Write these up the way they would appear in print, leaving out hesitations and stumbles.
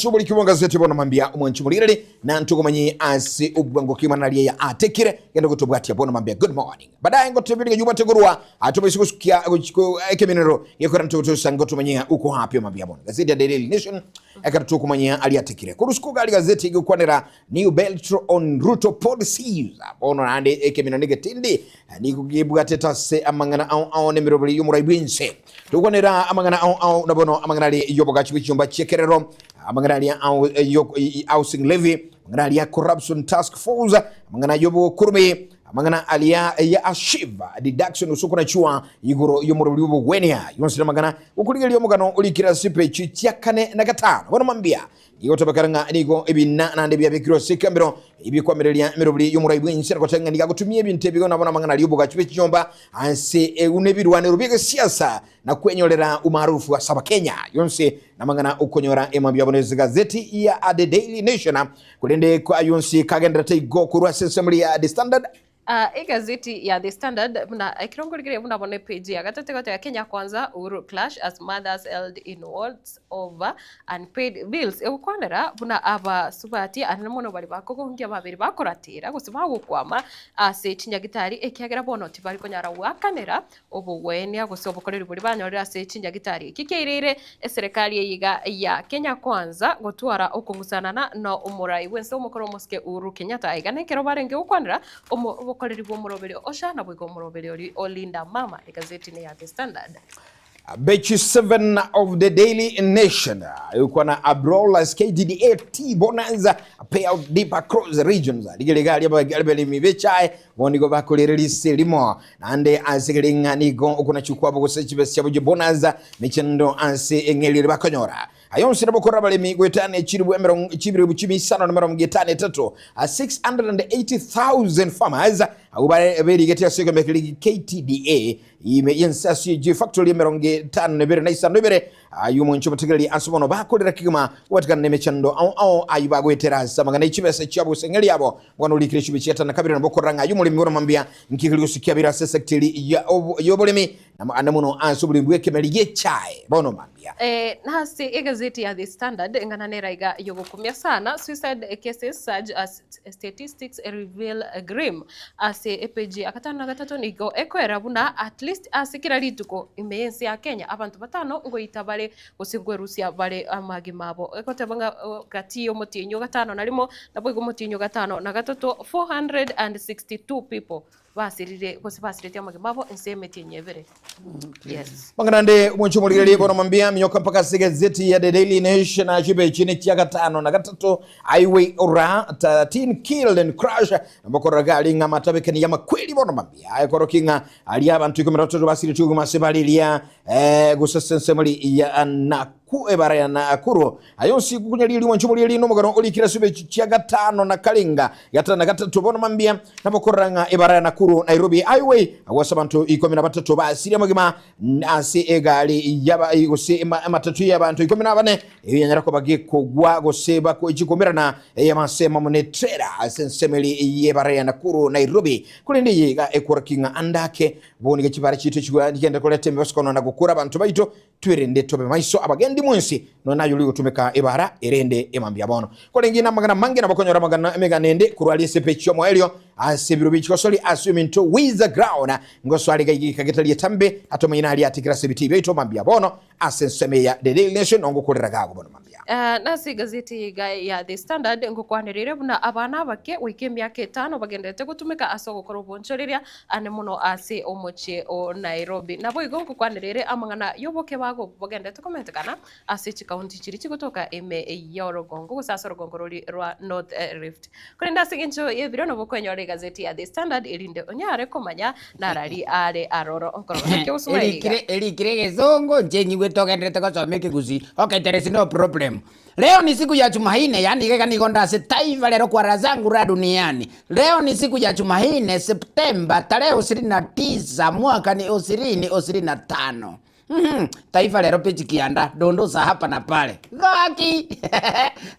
ase oboriki bw'engazeti bono mambia omwanchi omorigereri na ntogomanyi ase obwango kegima naria ya atekire genda gotobwatia bono mambia good morning Baadaye ngotebia riga yubate korwa atobaise gosukia ekemenero gekora ntogotosa ngotomanyia uko hapi mambia bono gazeti ya Daily Nation ekero tokomanyia aria atekire korwa isiko gari gazeti egokwanera new belt on Ruto policies bono naende ekemenero negetindi nigo gebwatete ase amang'ana ao ao nemeroberi y'omorai bw'ense tokwanera amang'ana ao ao na bono amang'ana aria y'obogachi bw'echinyomba chi'ekerero amang'ana aria ao housing levy amang'ana aria corruption task force amang'ana y'obokurume Amang'ana aria ya Shiva deduction gose okonachwa igoro y'omoroberi bw'obogwenia yonsi namang'ana gokorigereria omogano orikire ase chipechi chia kane na gatano. Bono mambia nigo tobekare ng'a nigo ebina naende biabekirwe ase ekambero ebikwamireria emeroberi y'omorai bw'ense na goteba ng'a nigo agotumia ebinto ebigo nabo namang'ana aria obogachi bwe chinyomba ase buna ebirwanero bi'egesiasa na kwenyorera umaarufu ase Abakenya. Yonsi namang'ana okonyora emambia bono ase egazeti ya The Daily Nation. Korende ayonsi kagenderete igo korwa ase ensemo ya The Standard. Ah, egazeti ya The Standard buna ekerongo rigereria buna bono epage ya gatato egoteba Kenya Kwanza Uhuru clash as mothers held in wards over unpaid bills egokwanera buna abasubati anene mono baria bakogongia babere bakoratera gose bagokwama ase chinyagitari ekiagera bono tibari konyara goakanera obogwenia gose obokoreri boria banyorire ase chinyagitari. Eki kiaireire eserekari eye iga ya Kenya Kwanza gotwara okong'usanana na omorai bwense omokoro omosike Uhuru Kenyatta. Aiga nekero barenge gokwanera omo obokoreri bw'omoroberio Osha naboigo omoroberio oria o Linda Mama. Egazeti neya The Standard. Page 7 of the Daily Nation ekwana Abrollas KTDA tea bonanza payout deep across the regions rigere gari abalimi bechae bo nigo bakorera rise rimo naende ase kere ng'a nigo okonachi kwabo gose chibesa chiabo chibonanza mechando ase eng'eri ere bakonyora Aya onsi nabokora abaremi goetania chilifu emerongo chilifu chimi isano na emerongo etano etato, 680,000 farmers, abwo bare berigetie ase ekeombe keria KTDA ime y'ense ase ejio efactory emerongo etano na ebere na isano ibere ayio omonche omotegereri ase bono bakorera kegima gobatikana nemechando ao ao ayio bagoetera ase amang'ana echibesa chiabo gose eng'eri yabo bono orikire chibe chiatano na kabere nabo okorora ng'a ayio omoremi bono mambia nki keri gose kiabeire ase esecteri ya y'oboremi Ande mono ase oboremi bw'ekemeri gi'echae bono mambia. Nase egazeti ya The Standard eng'ana nere aiga y'ogokumia sana, Suicide cases surge as statistics reveal grim. Ase epeji ya gatano na gatato nigo ekoera buna at least ase kera rituko ime y'ense ya Kenya abanto batano ngoita bare gose nkwerusia bare amagima abo. Egoteba ng'a gati y'omotienyi o gatano na rimo naboigo omotienyi o gatano na gatato 462 people Basirire, gose basiretie amagima abo inse y'emetienyi ebere. Yes. Mang'ana ande omwanchi omorigereria bono mambia minyoka mpaka ase egazeti ya The Daily Nation ase chipeji ne chia gatano na gatato Highway ora 13 killed in crash bokorora gari ng'a amatabekani y'amakweri bono mambia ekorokia ng'a aria abanto ikomi na batato basiretie obogima ase bare eria eh, gose ase ensemo ya Naku ebara ya Nakuru Aye onsi gokunya riria omwancho omoria rinde omogano orikire ase emechi chia gatano na karenga gatano na gatato bono mambia nabokorora ng'a ebara ya Nakuru Nairobi Highway agwo ase abanto ikomi na batato basirie amagima ase egari yaba gose ematatu y'abanto ikomi na bane eyo yanyara koba gekogwa gose chikomerana ey'amasemo amo ne trailer ase ensemo eri y'ebara ya Nakuru Nairobi korende eye iga ekworokia ng'a ande ake bono iga chibara chiaito chigenda koreta emebasukano na gokura abanto baito Twerende tobe maiso abagendi mwensi, nonya naye oria ogotumeka ebara erende emambia bono. Korenge namagena amange nabo okonyora amagana emegano ende korwa aria ase epeji y'omoerio ase ebiro bie chigosori ase ominto Wiza Ground ngosoa riga igika getari etambe atomanye naria atigire ase ebitii biaito mambia bono ase ensemo eye ya The Daily Nation nongokorera gago bono mambia. Nase egazeti iga ya The Standard ngokwanereire buna abana abake goika emiaka etano bagenderete gotumeka ase ogokora obonchoreria Ane mono ase omochie o Nairobi. Naboigo nkokwanerere amang'ana y'obokebago bogenderete komentekana ase chikaunti chiria chigotoka ime y'orogongo gose ase orogongo roria rwa North Rift. Korende ase engencho y'ebiro nabo okwenyora egazeti ya The Standard erinde onyare komanya narari are aroro. Nkorora naki ogosoma eye iga. Erikire erikire egesongo inche nyigwete ogenderete gosoma ekegusii okay there is no problem. Leo ni siku ya Jumaine, yaani iga nigo nde ase taifa rero kwa raha zangu ra duniani. Leo ni siku ya Jumaine, Septemba tarehe ishirini na tisa mwaka ni ishirini ishirini na tano. Mhm, taifa rero peji kianda dondosa hapa na pale gaki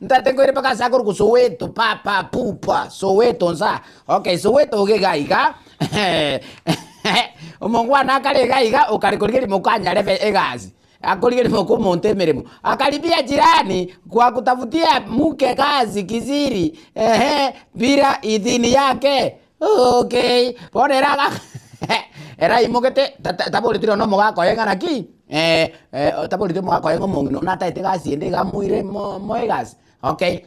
ntate nkoire mpaka ase akorokwa Soweto papa pupa Soweto nsa okay Soweto iga iga iga omongwana akare iga iga okare korigereria mokanyarebe egasi. Akorigeria moka omonto emeremo, akaribia jirani kwa kutafutia mke kazi kisiri, ehe, bila idhini yake. Okay, bono ere aga ere aimogete taboreti nonya omogaka oye ng'a naki, taboreti omogaka oye ng'a omong'ina one nataete egasi ende iga amoire moe egasi, okay.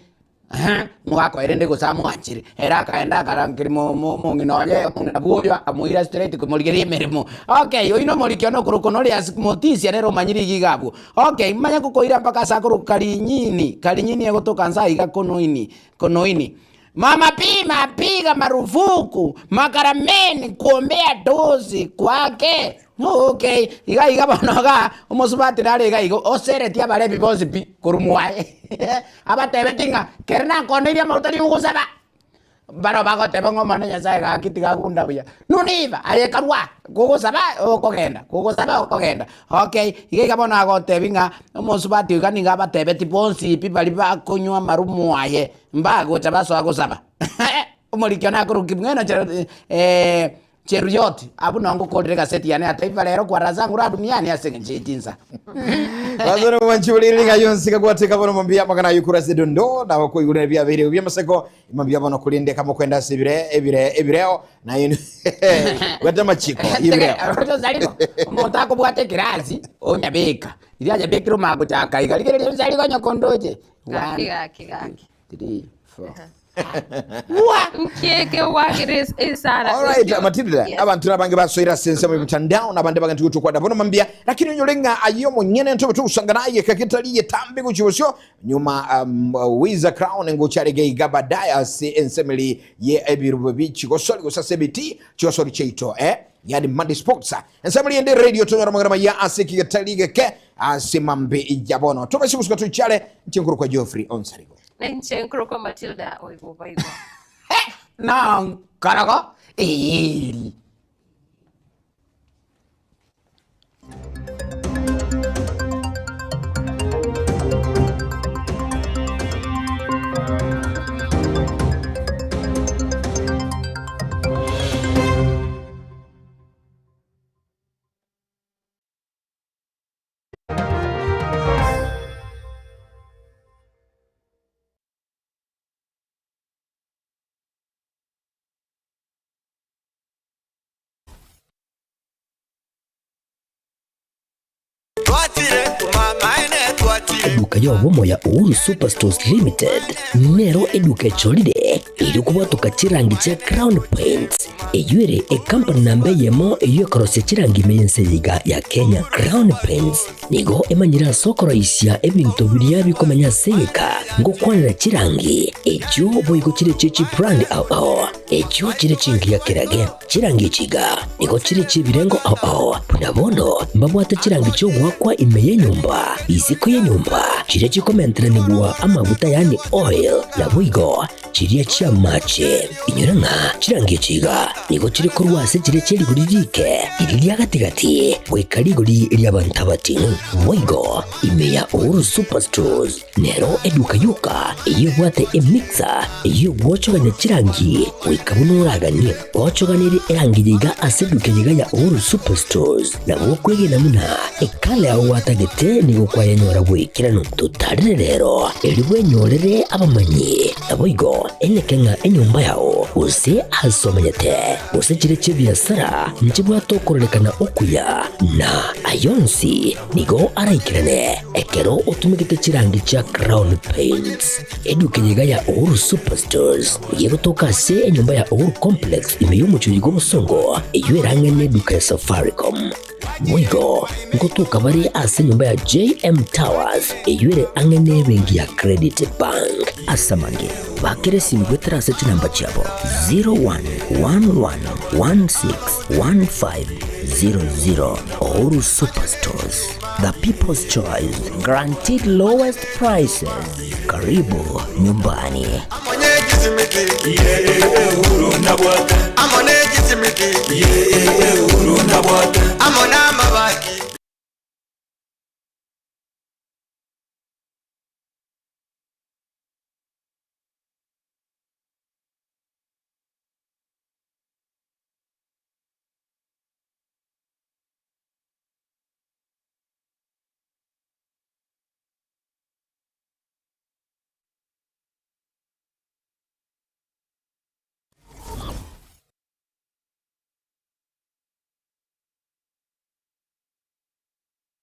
Eeh, omogaka oye rende gose amwanchere, ere akaenda akarangeria mo- mo- omong'ina oye, omong'ina bwa oyo akamoira straight komorigeria emeremo. Okay, oyio na omoriki one okorokwa Norias Mutisia nere omanyire iga iga abwo. Okay, manye gokoira mpaka ase akorokwa Karinyini, Karinyini egotoka nse aiga Konoini, Konoini. Mama Pima apiga marufuku makarameni kuombea dosi kwake. Okay, iga iga bono igaa, omosubati nare iga iga oseretie abarebi bonsi pi korwa mwaye, abatebetie ng'a kere nakooneirie amaguta nigo ogosaba, barabwo bagoteba ng'a Omonene Nyasaye gaki tiga agunda buya. Noniba, aye karwa aa, kogosaba okogenda, kogosaba okogenda. Okay, iga iga bono agotebia ng'a omosubati oyo iga nigo abatebetie bonsi pi baria bakonywa amarwa mwaye, mbagocha basoa gosaba. Omoriki one akorokwa Kipng'eno Cheruyot, abwo nao ngokorire egaseti yane ya Taifa Lero kwa Razangu ra Duniani ase engencho ye chinsa. Bazore mwanchi buri ringa yonsi kagwateka bono mambia magana yukura ase dondo nabo koigurana ebiabeire ebiamaseko mambia bono kurinde kamo kwenda ase ebire ebire ebireo naye bwate amachiko y'ebireo. Onsarigo, omonto akobwata ekirasi onyabeka, riria anyabekire omanye gochaka iga rigereria onsarigo onye kondoche. Gaki One, gaki gaki. three, four. Nki eke gwakire esara Alright, ocio? Matilda, Yes. abantu nabange basoire ase ensemo y'omotandao nabande bagenti gotokwana bono mambia lakini onyore ng'a aye omonyene ntobe togosanga naye eka getari getambe gochia bosio nyuma Wiza Crown ngocha arege iga baadaye ase ensemo eri ye ebirubo bi chigosori gose ase ebiti chigosori chiaito yani Monday Sports ensemo eri ende radio tonyora amagena maya ase eki getari geke ase mambe ya bono tobase gosuka toichare inche nkorokwa Geoffrey Onsarigo. Na inche nkorokwa Matilda oigobaigwa. Nankorogo eeri. Eduka y'obomo ya Uhuru Superstores Limited nero eduka echorire erio kobwatoka chirangi chia Crown Paints eyio ere ecompany namba eyemo eyio ekorosia chirangi ime y'ense eye iga ya Kenya. Crown Paints nigo emanyire ase okoroisia ebinto biria bikomenya ase egeka ngokwanera chirangi echio boigo chire chie chibrand ao ao echio chire chingiya kerage. Chirangi echi iga nigo chire chi'ebirengo ao ao, buna bono mbabwate chirangi chi'ogoakwa ime y'enyomba, isiko y'enyomba, chiria chikomenteranigwa amaguta yaani oil, naboigo chiria chi'amache. Inyora ng'a chirangi echi iga nigo chire korwa ase chiria chie rigori riike, riria ria gati-gati, goika rigori ri'abanto abating'u. Boigo ime ya Uhuru Superstores Nero eduka yoka eyio ebwate emixer eyio egwochogania chirangi goika buna oraganie. Gochoganerie erangi yaiga ase eduka eyeiga ya Uhuru Superstores nabo okwegena buna ekala yao gwatagete nigo kwayenyora bw'ekeranu. Totarere rero erio bwenyorere abamanyi naboigo eneke ng'a enyomba yao gose ase omenyete gose chire chi'ebiasara nchibwate okororekana okuya na ayonsi Nigo araikerane ekero otumegete chirangi chia Crown Paints. Eduka eye iga ya Uhuru Superstores nigo egotoka ase enyomba ya Uhuru Complex ime y'omochie bw'obosongo eyio ere ang'e n'eduka ya Safaricom. Boigo ngotoka bare ase enyomba ya JM Towers eyio ere ang'e n'ebenki ya Credit Bank. Ase amange, bakera esimi goetera ase chinamba chiabo 0111161500. Uhuru Superstores, the people's choice, guaranteed lowest prices. Karibu nyumbani. Amo namabati.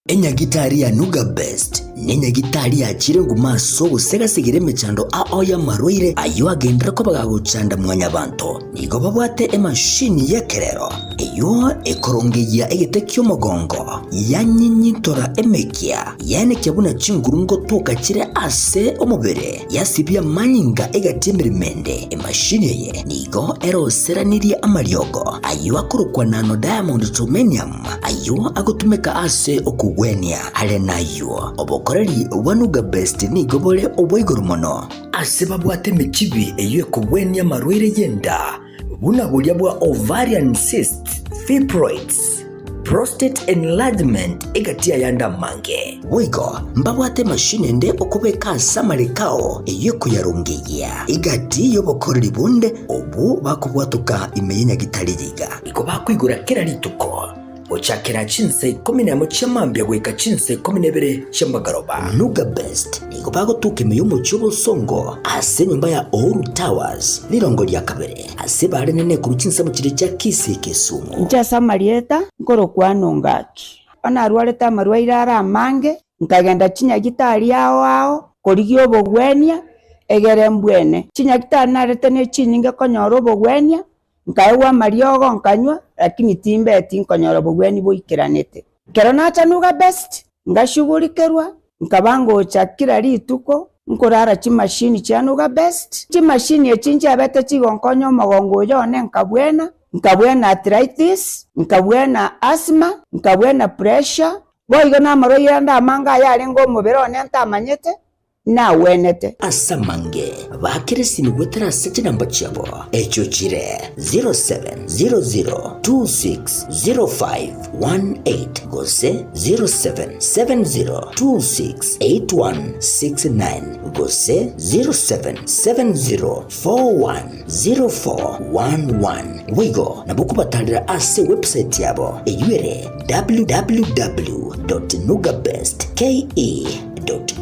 Enyagitari ya Nuga Best nenyagitari yachire nguma ase ogosegasegera emechando ao y'amarwaire ayio agenderere koba gagochanda mwanyabanto. Nigo babwate emashini y'ekerero eyio ekorongeyia egete ki'omogongo, yanyinyintora emekia, yaenekia buna chinguru ngotoka chire ase omobere, yasibia amanyinga egati emeremo ende. Emashini eye nigo eroseranirie amariogo ayio akorokwa nano diamond germanium, Ayio agotumeka ase okogwenia. Are nayio, obokoreri bwa Nuga Best nigo bore obwa igoro mono. Ase babwate emechibi eyio ekogwenia amarwaire y'enda, buna boria bwa ovarian cysts, fibroids, prostate enlargement egati y'ayande amange. Boigo mbabwate emashini ende okobeka ase amareko ao eyio ekoyarongeyia egati y'obokoreri bonde obwo bakobwatoka ime y'enyagitari yiga. Igo bakoigora kera rituko, gochakera chinsa ikomi nemo chia mambia goika chinsa ikomi na ibere chi'amagoroba. Nuga Best nigo bagotuka ime y'omochie obosongo ase enyomba ya Uhuru Towers, rirongo ria kabere, ase bare nene korwa chinsemo chiria chia Kisii Kisumu. Inche ase amarieta nkorokwana ongaki. Onye narwarete amarwaire are amange, nkagenda chinyagitari ao ao korigia obogwenia, egere mbwene. Chinyagitari narete ne chinyinge konyora obogwenia, Nkaegwa amariogo nkanywa, lakini timbeti nkonyora obogwenia boikeranete. Ekero nacha Nuga Best, ngashugurikerwa, nkaba ngocha kera rituko nkorara chimashini chia Nuga Best. Chimashini echi nchiabete chigonkonya omogongo oyo one nkabwena, nkabwena arthritis, nkabwena asthma, nkabwena pressure, boigo namarwaire ande amange ayarenge omobere one ntamanyete, nagwenete. Ase amange baakere esimi goetera ase chinamba chiabo, echio chire 0700260518 gose 0770268169 gose 0770410411. Boigo nabo kobatarera ase ewebsite yabo eyio ere www.nugabestke.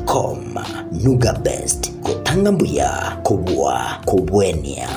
Com. Nuga Best, gotanga mbuya kobua kobwenia.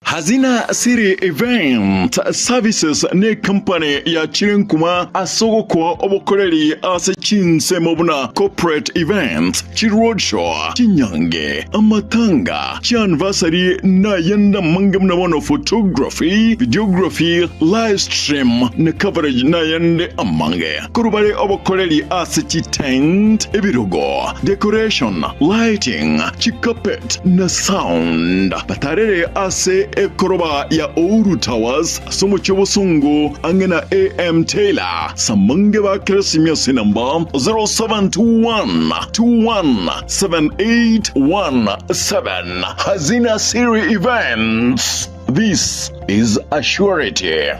Hazina City Event Services ne company yachire nkuma ase ogokoa obokoreri ase chinsemo buna corporate events, chiroadshow, chinyange, amatanga, chianniversary na ayande amange buna bono photography, videography, live stream na coverage na ayande amange. Korwa bare obokoreri ase chitent, ebirogo, decoration, lighting, chicarpet na sound. Batarere ase ekoroba ya Ouru Towers ase omochie obosongo ang'e na AM Taylor. Samange bakere esimi ase enamba 0721 217817. Hazina Siri Events. This is a surety.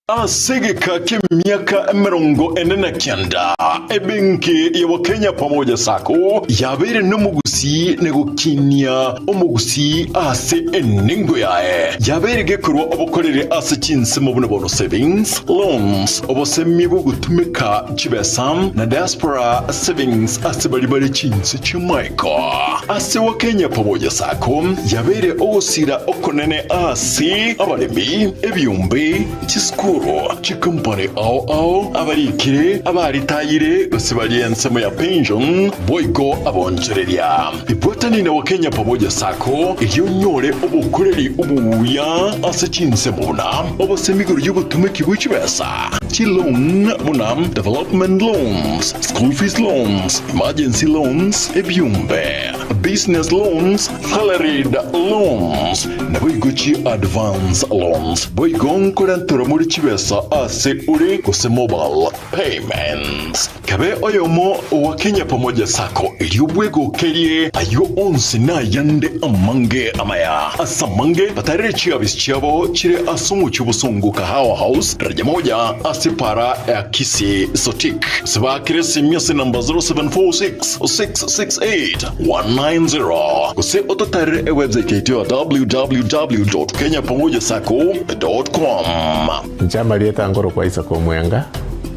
Ase egeka ki'emiaka 49, ebenki ya Wakenya Pamoja Sacco yabeire nomogusii na gokinia omogusii ase enengo yaye. Yabeire gekorwa obokoreri ase chinsemo buna bono savings, loans, obosemi bw'ogotumeka chibesa na diaspora savings ase baria bare chinse chi'amaiko. Ase Wakenya Pamoja Sacco yabeire ogosira okonene ase abaremi, ebiombe, chisukuru, chikompani ao ao, abarikire, abaritayire gose baria ensemo ya pension, boigo abonchoreria. Ibwatani na Wakenya Pamoja Sacco erio onyore obokoreri obuya ase chinsemo buna obosemi igoro y'obotumeki bwe chibesa, chiloan buna development loans, school fees loans, emergency loans, ebiombe, business loans, Salaried loans, naboigo chi advance loans, boigo nkorenterwa more chibesa ase ore gose mobile payments. Kabe oyomo owa Kenya Pamoja Sacco erio bwegokerie ayio onsi nayande amange amaya. Ase amange batarere chiabisi chiabo chire ase omochie obosongo Kahawa House, daraja moja ase. ase para ya Kisii Sotik. Sibakire esimi ase namba 0746 668 190 gose ototarere ewebsite yaito ya www.kenyapamojasacco.com. Inche amarieta nkorokwa Isaac Omwenga,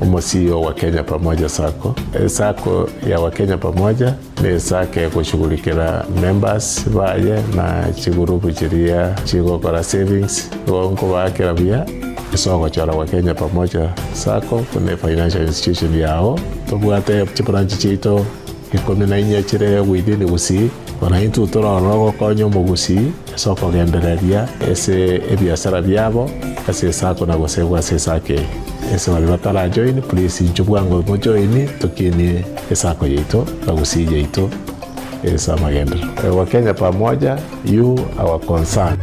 omo CEO wa Kenya Pamoja Sacco. Esacco ya Wakenya Pamoja ne esacco egoshughulikera members baye na chigurupu chiria chigokora savings. Igo nkobaakera buya ase ogochora Wakenya Pamoja Sacco buna efinancial institution yao. Tobwate chibranch chiaito ikomi na inye chire within Gusii, bono intwe tororore ogokonya omogusii ase okogendereria ase ebiasara biabo ase esacco na gosegwa ase esacco eye. Ase baria batarajoin please inchuo bwango mojoini tokinie esacco yaito na Gusii yaito ase amagenderero. Wakenya pamoja, you our concern.